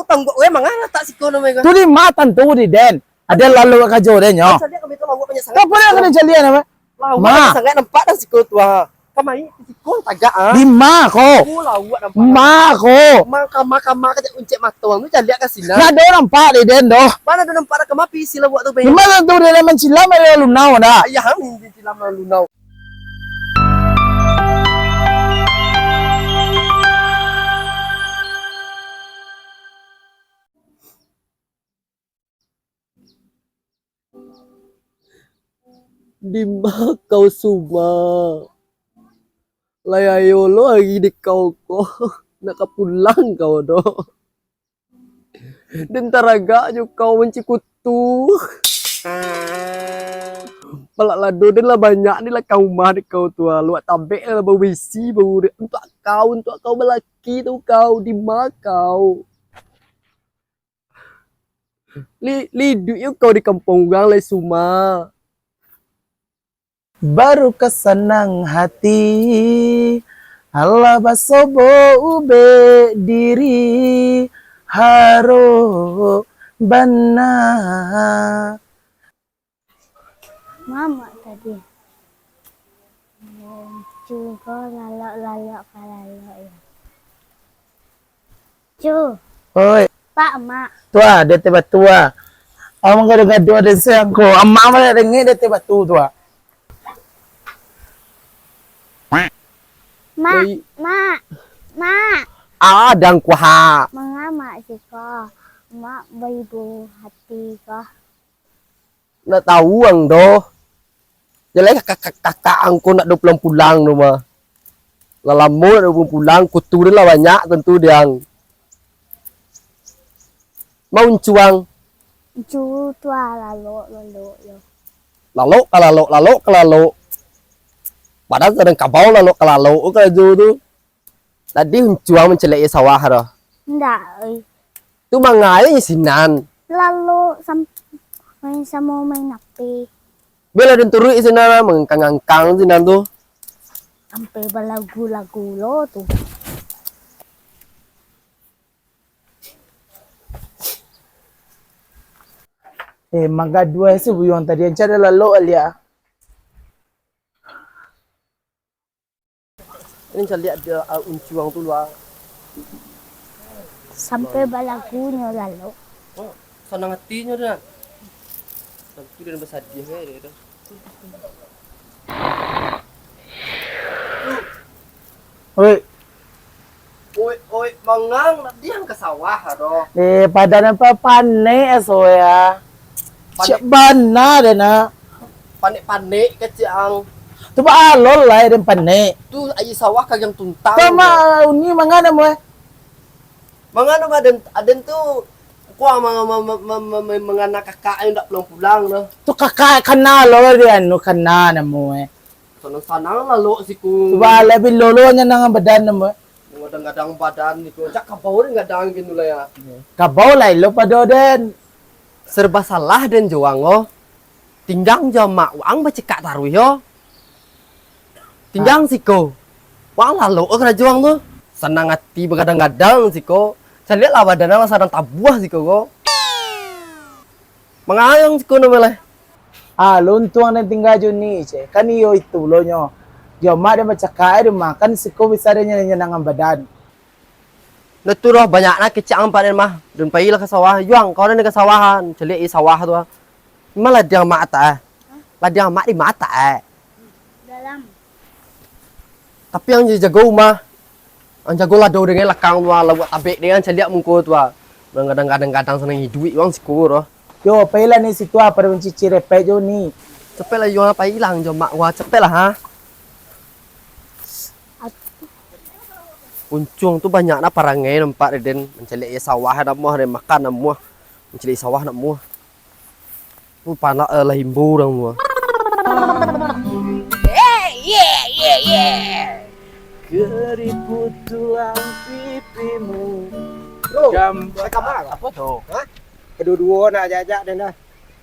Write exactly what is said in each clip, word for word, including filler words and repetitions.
Tangguak weh, manga latak siko namo ko? Tu di ma tantu di den. Ado lalu karajo den nyo. Caliak kami tu lawak banyak sangat. Apa dia kena caliak nama? Lawak Ma. Banyak sangat nampak dah siko tu ah. Kamari siko tagak ah. Di ma ko? Oh, lawak nampak. Ma ko. Ma kama kama kajak uncek mato tu caliak ka sinan. Ndak ado nampak di den doh. Mana ado nampak dah kama pisi lawak tu, Bang? Di ma tantu den mancilam ada lunau dah. Ayah hang ni cilam lunau. Dima kau Suma? Lai ayo lo ari dek kau ko, nak ka pulang kau doh. Den taragak jo kau mancikutu. Palak lado den lah banyak di lakang rumah dek kau tu ah. Luak tabek lah baisi baru dek. Untuak kau, untuak kau balaki tu kau, dima kau. Li-, liduik yo kau di kampuang urang lai Suma. Baru ka sanang hati, alah basobo ubek diri, harok bana. Mamak tadi. Cu ko lalok-lalok ka lalok yo. Cu. Oi. Pak, Mak. Tu ah, di ateh batu ah. Amak gaduah-gaduah den sayang ko. Amak malah dengek di ateh batu tu ah. Mak, Oi. Mak, Mak. Ah, dang kuah. Manga Mak siko? Mak baibo hati ko. Nak tahu ang doh. Jaleh kakak, kakak ang ko nak ado pulang-pulang tu mah. Lah lamo nak ado pulang-pulang, kutu den lah banyak tantu di ang. Ma uncuang. Uncu tu ah, lalok, lalok yo. Lalok ka lalok, lalok ka lalok. Badan sadang kabau lalok ka lalok karajo tu. Tadi uncuang mancaliak di sawah doh. Ndak, oi. Tu manga inyo sinan. Lalu sam-, main samo main api. Bialah den turuik sinan lah, mangangkang-angkang sinan tu. Sampai balagu-lagu lo tu. Eh, manggaduah si Buyuang tadi, ancak dah lalok alia. Ini caliak dia, ah, uncuang tu luar. Sampai balagunyo lalu. Oh, sanang hatinyo dah. Tapi dia basadiah bae dia tu. Oi. Oi, oi, mangang nak diang ka sawah doh. Eh, padan apa panek aso ya. Panek. Cak bana deh nak. Panek-panek kecik ang. Tu baalol lah den panek. Tu aia sawah kagang tuntang. Tu ma uni mangan amu eh. Mangan amu aden, aden tu kuang ma-, ma-, mangana kakak yang dak pulang-pulang tu. Tu kakak kana lo dia anu kana namu eh. Sanang-sanang lalok siku. Cuba lah bilo lo nyanang badan namu eh. Gadang-gadang badan siku. Cak kabau ni gadang gini lah ya. Kabau lah lo pado den. Serba salah den jo ang oh. Tinggang jo amak wang bacikak taruih yo. Tinggang siko. Wang lalok karajo wang tu. Sanang ati bagadang-gadang siko. Caliak lah badan lah sadang tabuah siko ko. Mangayang siko namo lah. Ah, lo untuang den tingga jo ni, ceh. Kan iyo itu lo nyo. Jo amak den bacakak di rumah, kan siko bisa den nyanangan badan. Nah tu doh banyak nah kecek ang pak den mah. Den pai lah ka sawah. Yuang kau den ka sawahan. Caliak i sawah tu ah. Memang ladiang mak atak eh. Ladiang mak di mak atak eh. Dalam. Tapi ang jago rumah. Ang jago lado dengan lakang tu ah. Lah buat tabek dengan caliak muko tu ah. Kadang-kadang-kadang sanang iduik wang siko doh. Yo, pailah ni situ ah, pada mancicir repek jo ni. Cepek lah yo, pailah jo mak wah, cepek lah ha. Uncuang tu banyak nah parangai nampak dek den, mancaliak ye sawah nak muah, den makan nak muah, mancaliak sawah nak muah. Tu panak eh, lah imbo urang muah. Eh, ye, ye, ye. Keriput tulang pipimu. Bro, gam-, kamar apa tu? Hah? Kedua-dua nak ajak-ajak den dah.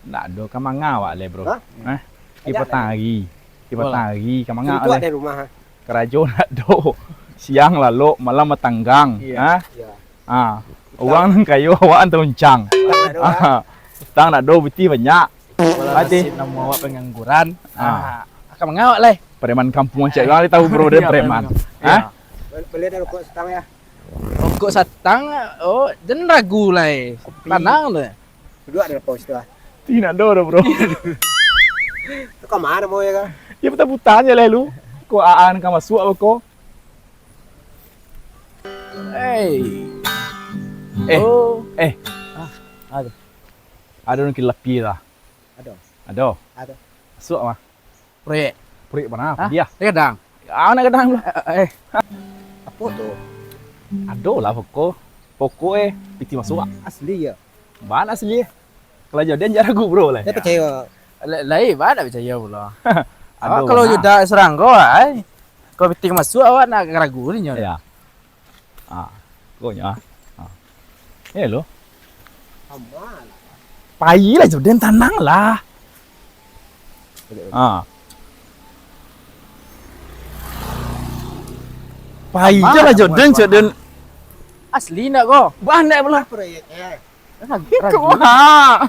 Ndak ado ka manga awak lai, bro. Hah? Hah? Di patang hari. Di patang hari ka manga awak lai. Dari rumah, ha? Karajo ndak ado. Siang lalok, malam batanggang. Iya, ha? Iya. Ha. Urang nan kayo, awak nan taruncang. Utang ndak ado, pitih banyak. Mati. Nasib namo awak pangangguran. Ah. Ah, akan mangawak lai. Preman kampuang cek urang lai tahu, bro, dia preman. Hah? Bali ado rokok satang, yo. Rokok satang, oh, jan ragu lai. Tanang tu. Duduak ado lapau situ, ah. Ti ndak ado doh, bro. Tu ka ma namo yo, kan? Yo, puta-puta se lah lu. Ko Aan ka masuak ko. Hei. Eh. Oh. Eh. Ah, ado. Ado nan ka lapia tu. Ado. Ado. Ado. Masuak mah. Proyek. Proyek ma? Hah? Dia. Dia gadang. Ah, nak gadang lah. Eh, eh, eh. Apo tu? Ado lah pokok. Pokok eh, pitih masuak. Asli yo? Bana asli. Kalau jodoh jan ragu, bro, lah. Saya percaya. Lai, bana percaya pulo. Ado, kalau jodoh seranggo, ai. Kalau pitih masuak, awak nak ragu ni nyo. Ya. Ah, pokoknyo, ah. Ah. Eh, lo. Amal. Pailah, Jordan, tananglah. Ah. Pai je lah, Jordan, Jordan. Asli ndak ko? Banyak pula. Proyek, eh. Kau, ha.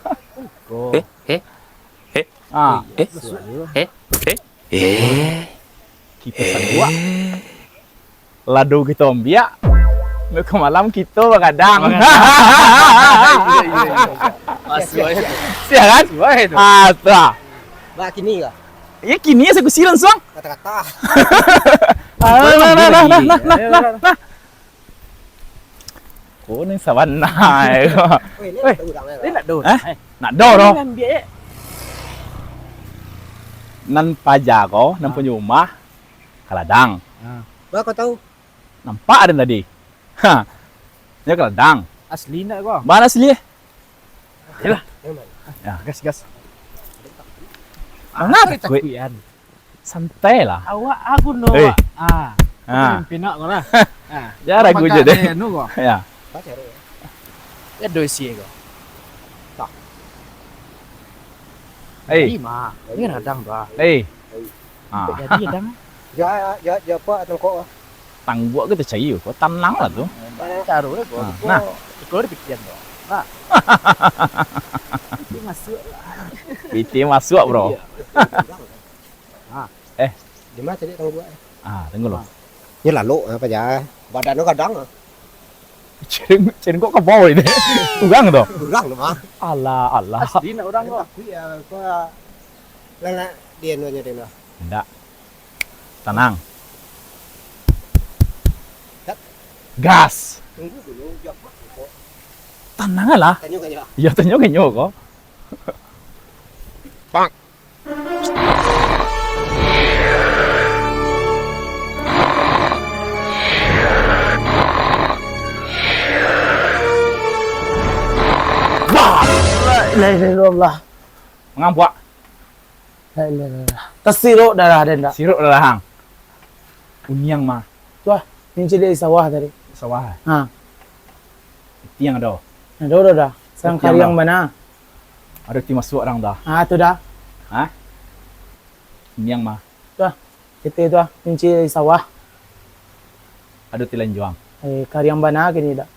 Ko. Eh, eh. Eh. Ah. Eh. Eh. Eh. Eh. Kito sabuak. Lado kito ambiak. Beko malam kito bagadang. Bagadang. Iya, iya, iya. Masuk aja tu. Siap kan? Masuk aja tu. Ah, tu lah. Bak kini kah? Ya, kini sakusi langsung. Kata-kata. Ah, nah, nah, nah, nah, nah, nah, nah, nah. Ko ni sabana ko. Weh, ni nak tahu dah, ni nak tahu. Hah? Eh, nak do doh. Ni ambiak, eh. Nan paja ko, nan punyo rumah, ka ladang. Ah. Ba kau tahu? Nampak ado tadi. Ha. Nyo ka ladang. Asli ndak ko? Bana asli. Ayolah. Ya. Gas, gas. Manga takuik? Takuik, An. Santai lah. Awak aku no, eh. Wak. Ah. Ah. Aku mimpi nak ko lah. Ah. Ya, ragu je deh. Anu ko. Ya. Ya, do isi ko. Tak. Eh. Jadi mah, ini radang bah. Eh. Ah. Jadi radang. Ya, ya, ya, apa tangkok ah? Tangguak kito cari ko, tanang lah tu. Caro lah ko. Ah, nah. Iko dipikiran ko. Nah. Itu masuk lah. Pitih masuak, bro. Iya. Ah. Eh. Di ma cari tangguak, eh? Ah, tunggu lo. Ah. Yo lalok, apa ja? Badan tu gadang, ah. Cering, cering kok kabau ini? Urang tu? Urang tu, mah. Alah, alah. Asli nak urang ko. Takuik yo, ko lah nak di anu nyo deh lah. Ndak. Tanang. Gas. Tunggu dulu, jawab ko. Tanang lah. Tanyo ka nyo. Yo, tanyo ka nyo ko. Pak. Wah! La ilaha illallah. Mangampuak. La ilaha illallah. Tasirok darah den dak? Sirok darah ang. Uniang mah. Tuah, minci di sawah tadi. Sawah. Ha. Itiang ado. Ado, ado dah. Sang kariang bana. Ado ti masuak urang dah. Ha, tu dah. Ha? Niang mah. Tuah, kito tuah, minci di sawah. Ado ti lanjuang. Eh, kariang bana kini dah.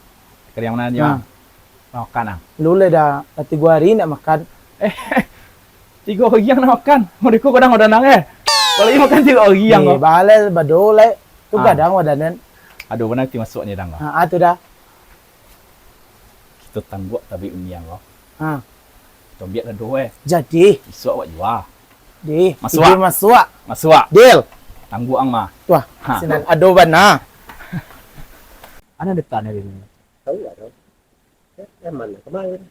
Kariang bana juang. Ha. Makan ah. Lu le dah, lah tigo hari ndak makan. Eh, tigo hari ang ndak makan. Mereka kadang udah nang eh. Kalau makan tigo hari ang. Eh, balai badolai. Tu kadang wadah nen. Ado bana ti masuak ni dang. Ha, tu dah. Kito tangguak tabik uniang ko. Ha. Kito ambiak lah duo eh. Jadi. Isuak awak jua. Di. Masuak. Masuak. Deal. Tangguak ang mah. Tuah. Ha. Sinan ado bana. Ana detan ni. Tahu tak, tahu? Ya, yang mana? Kemarin.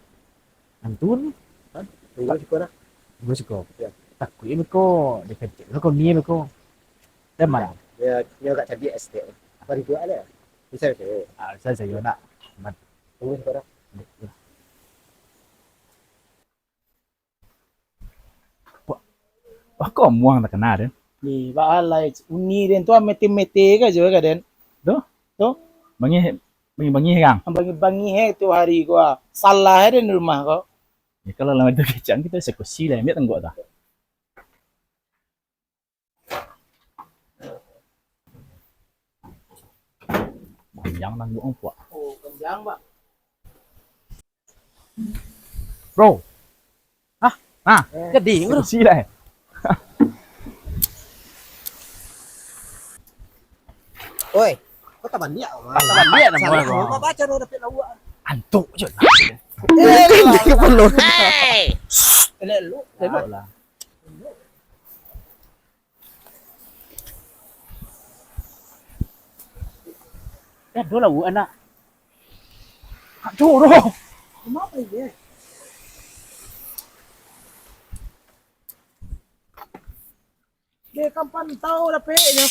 Antun. Hah? Tunggu siko nak. Tunggu siko. Ya. Takuik beko, dia kecil. Beko ni beko. Dia mana? Ya, dia agak cabiak sikit. Apa dibuat ada? Bisa, bisa. Ah, bisa saya nak. Tunggu siko nak. Wah, wah, kok muang takana den? Ni, baalai uni den tu mete-mete ka jo ka den. Tu? Tu? Bangih, bangih-bangih kang. Bangih-bangih eh tu hari ko. Salah eh den di rumah ko. Ya, kalau lah itu kecang kita eksekusi lah, ambil tangguak dah. Panjang tangguak puak. Oh, panjang, Pak. Bro. Hah? Nah. Jadi, bro. Diskusi lah, eh. Oi, kau tak banyak, Mak. Tak banyak, nama kau. Kau baca dulu dapik lauak. Antuk je lah. Eh, dia kepala. Hei! Elok, elok. Elok lah. Dah dua lauak, anak. Aduh, doh. Kenapa ini? Dia kan pantau dapiknyo.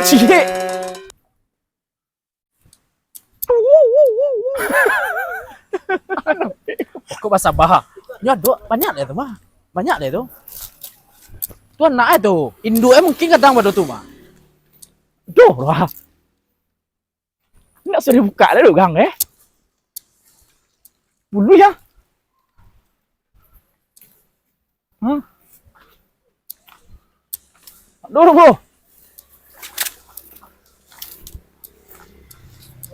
Ciek. Pokok basabah. Nyo ado banyak lah tu mah. Banyak lah tu. Tu anak eh tu. Induk eh mungkin kadang pado tu mah. Doh lah. Nak suruh buka lah tu gang eh. Bulu ya. Hah? Aduh, bro.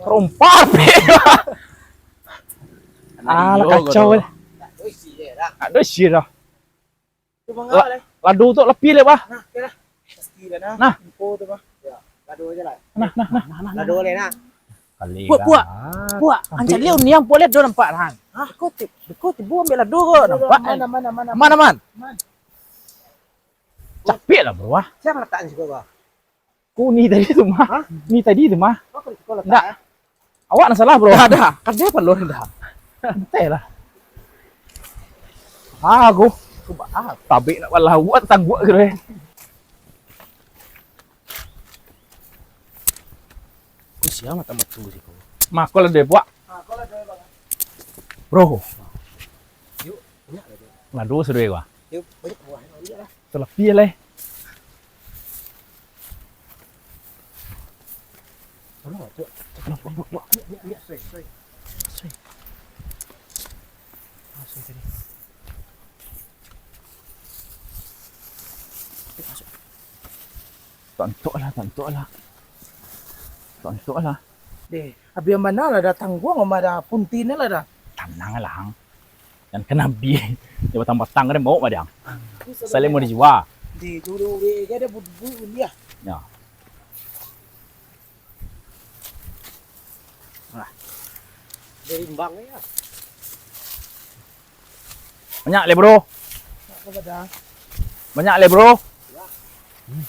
Rompak, pe. Alah, kacau lah. Aduh, sia dah. La-, lado tu lapih leh, bah. Nah, oke lah. Pasti lah, nah. Nah. Info tu, bah. Ya, lado aja lah. Nah, nah, nah. Lado boleh, nah. Puak, puak. Puak, ancak liau niang puak liau ado nampak, nah. Hah? Beko ti-, beko tibo ambiak lado ko, nampak. Aman, aman, aman, aman. Aman, aman. Aman. Capek lah, bro, ah. Siapa letaknya siko, bah? Ku ni tadi tu mah. Hah? Ni tadi tu mah. Apa di siko letak, ndak, ya? Awak nak salah, bro. Dah, dah. Kan dia apa, lor, dah. Santai lah. Ah, aku. Aku ba-, ah, tabik nak balauak, tangguak gitu, eh. Ku siang mata matu siko. Mako lah deh, buak. Bro. Yuk, banyak lah, Cuk. Ngadu sudah gua. Yuk, banyak buah. Ambil lah. Terlebih lah. Tolong lah, Cuk. Buak, buak, buak. Ambil, ambil, ambil. Soi, soi. Soi. Ah, soi tadi. Yuk, masuk. Tontok lah, tontok lah. Tontok lah. Deh, abih mana lah dah tangguang, mah dah puntinnya lah dah. Tanang lah, Ang. Jan kena abih. Dia batang-batang kan mau mah dia. Saling mau dijua. Deh, dulu urek aja dah budu-budu dia. Ya. Nah. Dia imbang ya. Banyak leh, bro. Banyak leh, bro. Hmm.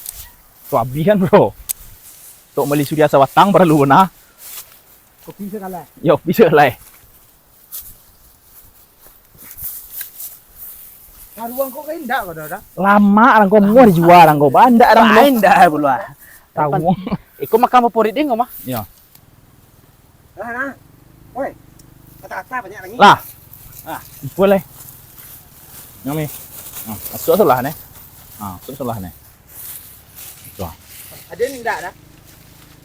Tu abih kan, bro. Tok mali suria sabatang paralu bana. Kopi sakalai. Yo, kopi sakalai. Karuang kok kain dak kau dah, dah? Lama orang kau muah dijua orang kau. Bandak orang kau. Lain dah, bro. Tahu. Iko makan favorit dia kau mah? Yo. Lah, nah. Oi. Kata-kata banyak lagi. Lah. Ah, boleh. Yang ni. Ah, masuk sebelah ni. Ah, masuk sebelah ni. Tuh. Ada ni ndak dah?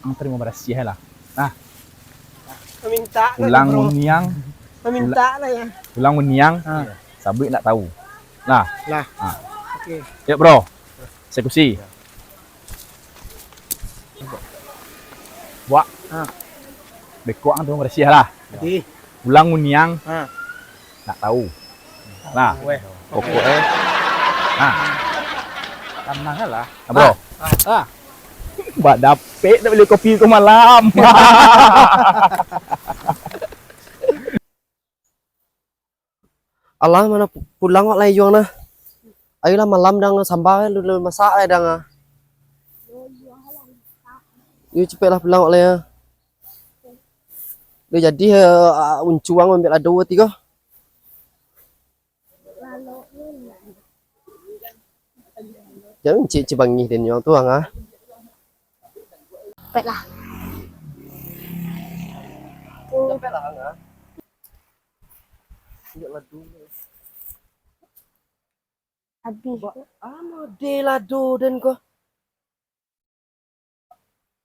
Ang terima kasih lah. Nah. Meminta lah, pulang bro. Muniang. Meminta lah ya. Pulang muniang. Ha. Sabuik ndak tahu. Nah. Lah. Ha. Oke. Yuk, bro. Eksekusi. Buak. Ha. Beko ang tu barasiah lah. Jadi. Pulang muniang. Ha. Nak tahu. Nah. Weh. Pokok eh. Nah. Tanang lah. Ah, bro. Ah. Ah. Bak dapek nak beli kopi ko malam. Alah, mana pu-, pulang wak lai Yuang nah. Ayolah malam dang, samba lu, lu masak lai dang ah. Yo, cepeklah pulang wak lai ah. Dah jadi, eh, uncuang ambiak lado tigo. Jangan cik cibangih den Yuang tu ang ah. Cepeklah. Cepeklah ang ah. Ambiak lado. Habis. Ba-, anu de lado den ko.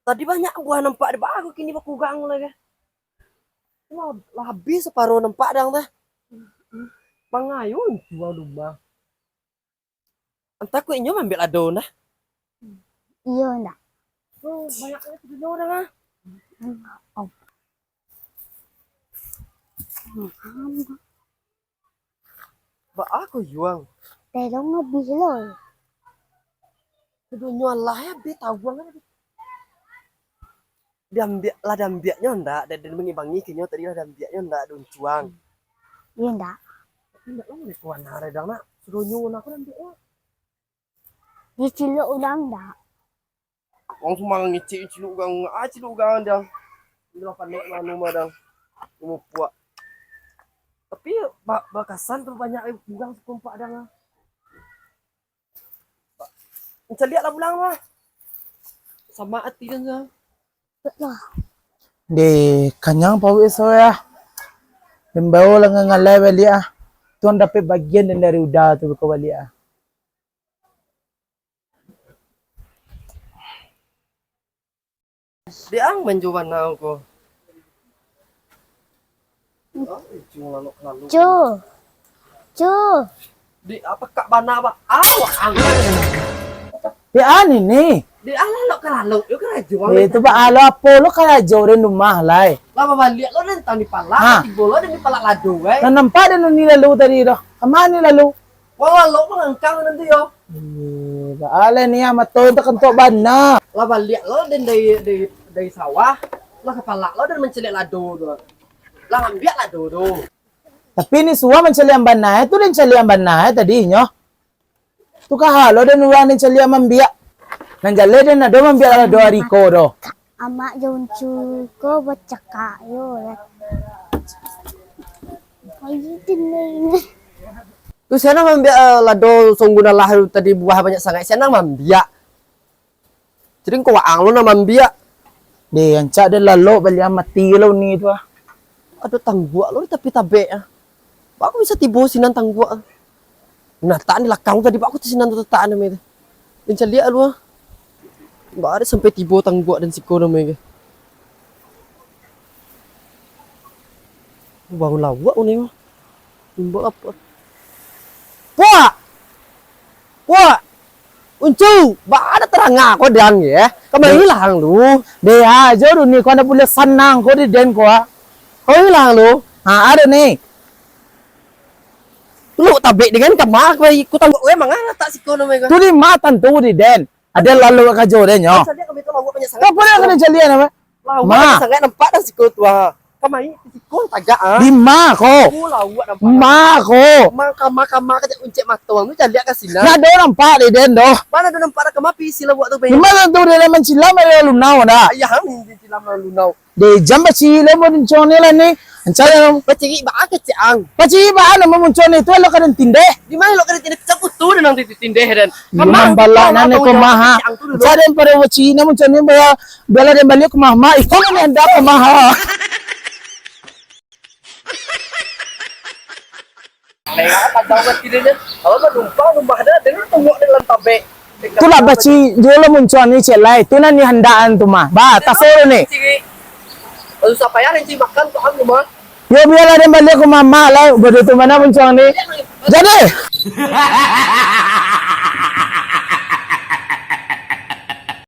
Tadi banyak buah nampak di bago, kini bakurang lai. Lah, lah habis saparo nampak dang tah. Mangayo jual rumah. Antah kok inyo maambiak lado nah. Iyo ndak? Oh, banyak lai tu dulu urang ah. Hmm. Oh. Hmm. Baa ko, Yuang? Telong abih lo. Sadonyo alah, abih tawuang kan. Diambiak, lah diambiaknyo ndak? Den, den bangi-bangi ka inyo tadi, lah diambiaknyo ndak, duncuang? Iyo, ndak. Tapi ndak lah, mulai kawan arai dang nak. Sadonyo nak diambiaknyo. Dicilok urang ndak? Wang sumang ngicik cilok urang, ah, cilok urang dang. Itulah panek manu mah dang. Umupuak. Tapi ba-, bakasan tu banyak urang sakompak dang ah. Mancaliak lah pulang mah. Sama ati dang ah. Deh, kanyang paruik so ya. Den bao lah ngalai baliak ah. Tuan dapek bagian den dari uda tu beko baliak ah. Dek ang manjo bana ko. Ah, ujung lalok-lalok. Cu. Cu. Dek, apa kak bana, Pak? Awak ang. Dek, ani ni. Dek, ang lalok ka lalok, yo karajo ang. Eh, tu, Pak, alo apo lo karajo den rumah lai? Lah babaliak lo den tang dipalak, ha, tibo lo den dipalak lado, ai. Lah nampak den ni lalu tadi doh. Ka ma ni lalu? Wah, lalok mangangkang nanti yo. Eh, baa lai ni ah, mato takantuak bana. Lah baliak lo den dari, dari, dari sawah, lah kapalak lo den mancaliak lado tu. Lah ambiak lado tu. Tapi ni suah mancaliak bana, eh, tu den caliak bana, eh, tadi nyo. Tu kaha lo den urang den caliak mambiak. Nan jaleh den ado mambiak lado ari ko doh. Amak jo Uncu ko bacakak yo lah. Ayo, tenang. Tu sia nan mambiak, eh, lado songgun alah tu tadi buah banyak sangaik, sia nan mambiak. Jadi ngko waang lo nan mambiak. Deh, rancak den lalok baliak mati lo ni tu ah. Ado tangguak lo di tapi tabek ah. Baa kok bisa tibo sinan tangguak ah? Nah, tak ni lakang tadi, baa kok tu sinan tu tatak namai tu. Den caliak lu ah. Baa dek sampai tibo tangguak den siko namai ke. Baru lawak ni mah. Imbau apo? Puak! Puak! Uncu! Baa ndak taranga ko den ye? Kamari lah ang lu. Deh, ajo duni ko ndak buliah sanang ko di den ko ah. Kamari lah ang lu. Ha, ado ni. Lu tabek dengan kama ko, iko tangguak we manga latak siko namai ko. Tu di ma tantu di den. Ado lalu ka karajo den nyo. Caliak kami tu lawak banyak sangaik. Apo nan ka den caliak namo? Lawak banyak sangaik nampak dari siko tu ah. Kamari siko tagak ah. Di ma ko? Oh, lawak nampak. Ma ko? Ma kama, kama kajak uncek mato ang tu caliak ka sinan. Ndak ado nampak di den doh. Mana ado nampak dah kama pisi lawak tu be. Di ma tu den mancilam ari lunau dah. Ayah ang mancilam lunau. Deh, jan bacirik lo muncuang ni lah ni. Rancak lo. Bacirik baa kecek ang? Bacirik baa namo muncuang ni? Tu lo ka den tindeh. Di ma lo ka den tindeh? Cabuik tu den nan tindeh den. Iyo, mambalak nan ko maha. Rancak den pado bacirik namo muncuang ni, bia, bialah den baliak ka mamak. Iko nan handak ka mamak. Lewat padang mati dia. Kalau manumpang rumah dia, dia tunggu di dalam tabek. Tu lah bacirik juo lo muncuang ni, cek lai. Tu nan ni handakan tu mah. Bah, taso lo ni. Susah payah den cari makan tu ang rumah. Yo, bialah den baliak ka mamak lah. Bodoh tu ma muncuang ni. Jadi.